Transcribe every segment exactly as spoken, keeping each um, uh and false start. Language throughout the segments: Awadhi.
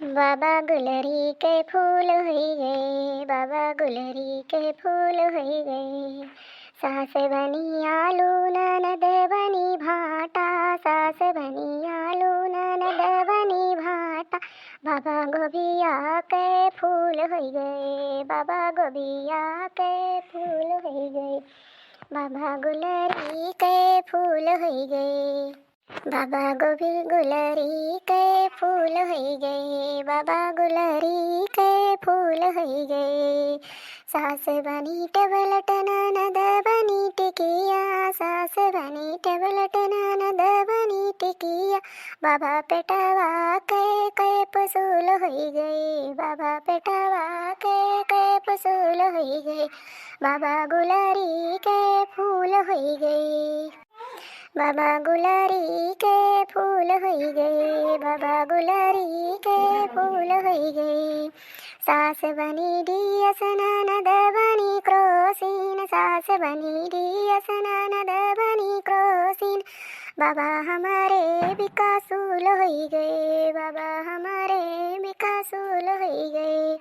बाबा गुलरी के फूल होई गए, बाबा गुलरी के फूल होई गए। सास बनी आलू, ननद बनी भाटा, सास बनी आलू, ननद बनी भाटा। बाबा गोबिया के फूल होई गए, बाबा गोबिया के फूल होई गए, बाबा गुलरी के फूल होई गए। बाबा गोबी गुलरी के फूल होई गए, बाबा गुलरी के फूल होई गए। सास बनी टेबलेट, ननद बनी टिकिया, सास बनी टेबलेट, ननद बनी टिकिया। बाबा पेटवा के कैप्सूल होई गए, बाबा पेटवा के कैप्सूल होई गए। बाबा गुलरी के फूल होई गए, बाबा गुलरी के फूल होई गए, बाबा गुलरी के फूल होई गए। सास बनी डीएस, ननद बनी क्रोसिन, सास बनी डीएस, ननद बनी क्रोसिन। बाबा हमारे बिकासूल होई गए, बाबा हमारे बिकासूल होई गए।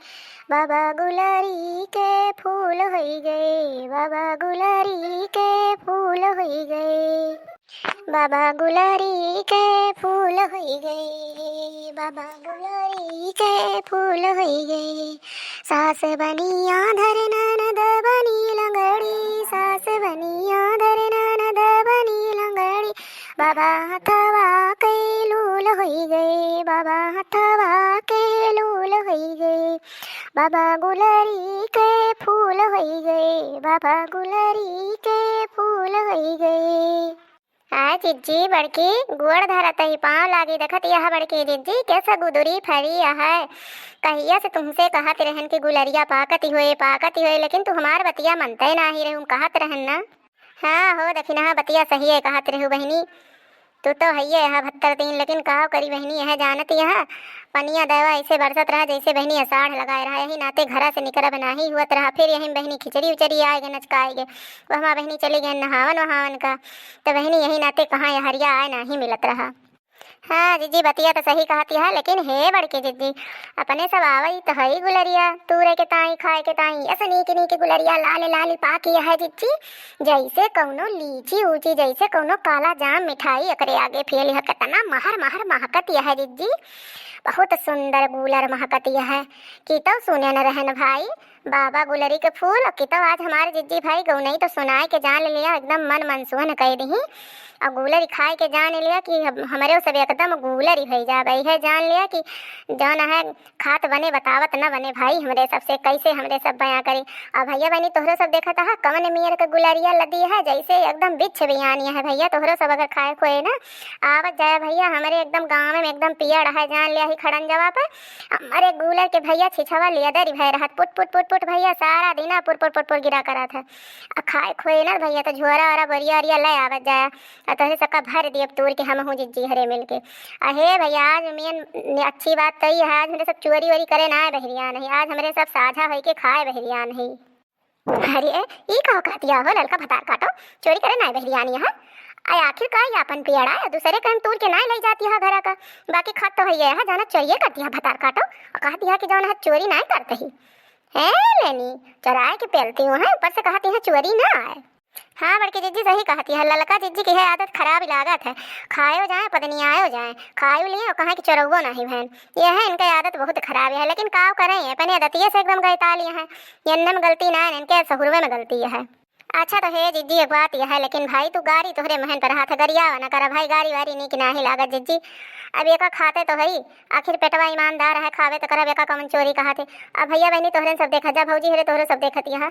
बाबा गुलरी के फूल होई गए, बाबा गुलरी के फूल होई गए। बाबा गुलरी के फूल होई गए, बाबा गुलरी के फूल होई गए। सास बनी आधर, ननद बनी लंगड़ी, सास बनी आधर, ननद बनी लंगड़ी। बाबा हथवा के लूल होई गए, बाबा हथवा के लूल होई गए। बाबा गुलरी के फूल होई गए, बाबा गुलरी के फूल होई गए। आय जिज्जी बड़की, गोड़ धरत ही, पाँव लागी। देखत यह बड़की जिज्जी, कैसा गुदुरी फरी यह। कहिया से तुमसे कहत रहन कि गुलरिया पाकत ही होए, पाकत ही होए, लेकिन तू हमार बतिया मनते नाही रहू, कहत रहन ना। हाँ हो दखिनहा, बतिया सही है कहत रहू बहिनी। तू तो हइये यह भत्तर दिन, लेकिन काव करी बहिनी, यह जानत यह पनिया देवा ऐसे बरसत रहा जैसे बहिनी अषाढ़ लगाए रहा। यही नाते घरा से निकरब नाही हुअत रहा। फिर यही बहिनी खिचड़ी उचड़ी आए गए नचकाए गए, वहमा बहिनी चली गए नहावन वहावन का। तो बहिनी यही नाते कहाँ यहरिया आए नाही मिलत रहा। हाँ जिज्जी, बतिया तो सही कहत यह, लेकिन हे बड़की जिज्जी, अपने सब आवई तो हई गुलरिया तूरे के ताई, खाए के ताई। ऐसे नीक नीक गुलरिया लाल लाल पाकी है जिज्जी, जैसे कौनो लीची ऊची, जैसे कौनो काला जाम मिठाई एकरे आगे फेल है। कितना महर महर महकत यह जिज्जी, बहुत सुंदर गूलर महकत यह। कि तो सुने न रहन भाई, बाबा गुलरी के फूल, कि तो आज हमारे जिज्जी भाई गौनई तो सुनाए के जान लिया, एकदम मन मनसुहन कह दही। और गूलरी खाए के जान लिया कि हम, हमरे सब एकदम गूलरी भई जाबे है। जान लिया कि जौन है खात बने बतावत न बने भाई, हमरे सबसे कैसे हमरे सब बयां करी। अब भैया बहनी तोहरो सब देखत हा कवन मेयर के गुलरिया लदी है, जैसे एकदम बिच्छ बियानी है भैया। तोहरो सब अगर खाए खोए ना आवत जाए भैया, हमरे एकदम गाँव में एकदम पियड़ है, जान लिया ही खड़न जवा पे। हमरे गूलर के भैया छिछवा लियदरी भय रहत, पुट पुट पुट पुट भैया सारा दिना पुर पुर पुर पुर गिरा करत है। आ खाए खोए ना भैया तो झोरा ओरा बोरिया ओरिया ले आवत जाए, आ तोहरे सबका भर दियब तूर के हमहू जिज्जी हरे मिल के। अहे भैया, आज मेन अच्छी बात तो ई है, आज हमरे सब चोरी वोरी करे ना आए बहरिया नहीं, आज हमरे सब साझा होई के खाए बहरिया नहीं। अरे, ई का कहतिया हो ललका भतार काटो, चोरी करे ना आए बहरिया नहीं है। आ आखिर का ये अपन पियड़ा है, दूसरे कहीं तूर के ना ले जाती है घरा का, बाकी खत तो है ये है, जाना चोरिये करती है भतार काटो। और कहती है कि जौन है चोरी ना करते ही। ए लेनी, चोराए के पेलती हूँ, ऊपर से कहती है चोरी ना आए। हाँ बड़की जिज्जी सही कहती है, ललका जिज्जी की है आदत खराब ही लागत है। खायो जाए पदनियायो जाए, खायो लिए और कहा कि चोरउओ नाही भैन। यह है इनके आदत बहुत खराब है, लेकिन काव करें, अपने आदतिये से एकदम गैताल यह है। एन्ने में गलती ना है, इनके सहुरवे में गलती यह है। अच्छा तो हे जिज्जी एक बात यह है, लेकिन भाई तू गारी तोहरे महन पर हाथ गरियावा ना करा भाई, गारी वारी नीक नाही लागत जिज्जी। अब एका खाते तो हई, आखिर पेटवा ईमानदार है, खावे तो करब, एका कमन चोरी कहा थे। अब भैया बहनी तोहरे सब देखत जा, भौजी हरे तोहरे सब देखत यह।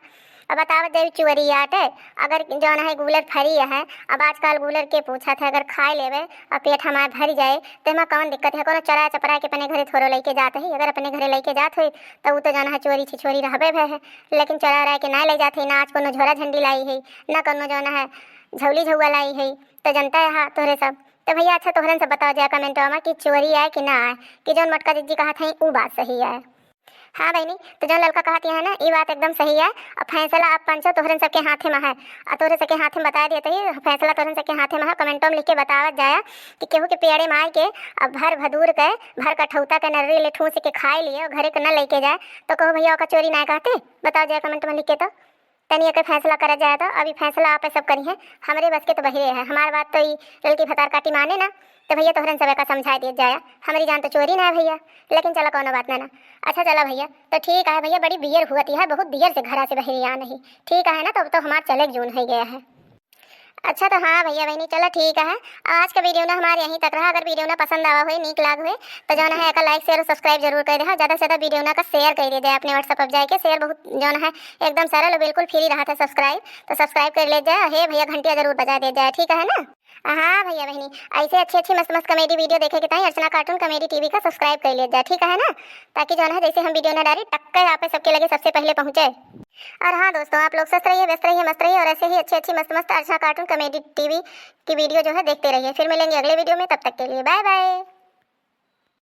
अब बतावत जाई चोरी आटे, अगर जौन है गूलर फरी है, अब आजकल गूलर के पूछत है, अगर खाए लेवे और पेट हमार भर जाए, तो एमा कौन दिक्कत है? कोनो चोरा चपरा के अपने घरे थोड़ो लेके जात ही, अगर अपने घरे लेके जात होई, तो उ तो जौन है चोरी छिछोरी रहबे भय है, लेकिन चोरा रह के ना ले जात ही, ना आज कोनो झोरा झंडी लाई है, ना कोनो जौन है झौली झौआ लाई है, तो जनता है तोहरे सब। तो भैया अच्छा तोहरन सब बताओ जाए कमेंटवा में कि चोरी आए कि ना आए, कि जौन मोटका जिज्जी कहत है उ बात सही है। हाँ बहिनी, तो जौन ललका कहत है ना, ई बात एकदम सही है। अब फैसला अब पंचो तोहरन सबके हाथे में है। आ तोहरे सबके हाथे में बताइ देत ही, फैसला तोहरन सबके हाथे में है। कमेंटो में लिख के बतावत जाया कि केहू के पेड़े मार के, अब भर भदूर के, भर कठौता के नर्री ले ठूस के खाए लिए, घरे के न लेके जाए, तो कहो भैया ओका चोरी ना कहते? बताओ जाया कमेंट में लिख के। तो तनी एकर फैसला करा जाए तो अभी फैसला आपे सब करी है, हमरे बस के तो बहिरे है। हमार बात तो ई ललकी भतार काटी माने ना, तो भैया तोहरन सब एका समझाए दिए जाए। हमारी जान तो चोरी ना है भैया, लेकिन चला कौनो बात ना ना। अच्छा चला भैया, तो ठीक है भैया, बड़ी बियर हुआ है, बहुत बियर से घरा से बहिरे आ नहीं। ठीक है ना, तो अब तो हमार चले के जून हो गया है। अच्छा तो हाँ भैया बहिनी, चला ठीक है। अब आज का वीडियो ना हमारे यहीं तक रहा। अगर वीडियो ना पसंद आवा हुए, नीक लाग हुए, तो जौन है एका लाइक शेयर और सब्सक्राइब जरूर कर दे। हाँ, ज़्यादा से ज़्यादा वीडियो ना का शेयर कर दे जाए अपने WhatsApp पर जाके। शेयर बहुत जौन है एकदम सरल और बिल्कुल फ्री रहा था सब्सक्राइब, तो सब्सक्राइब कर ले जाए। हे भैया घंटिया जरूर बजा दे जाए, ठीक है ना? हाँ भैया बहिनी, ऐसे अच्छी अच्छी मस्त मस्त कॉमेडी वीडियो देखे के ताई अर्चना कार्टून कॉमेडी टीवी का सब्सक्राइब कर ले जाए, ठीक है ना? ताकि जौन है जैसे हम वीडियो ना डाली टक्कर आप सबके लगे सबसे पहले पहुँचे। और हाँ दोस्तों, आप लोग स्वस्थ रहिए, व्यस्त रहिए, मस्त रहिए और ऐसे ही अच्छी अच्छी मस्त मस्त अर्चना कार्टून कॉमेडी टीवी की वीडियो जो है देखते रहिए। फिर मिलेंगे अगले वीडियो में, तब तक के लिए बाय बाय।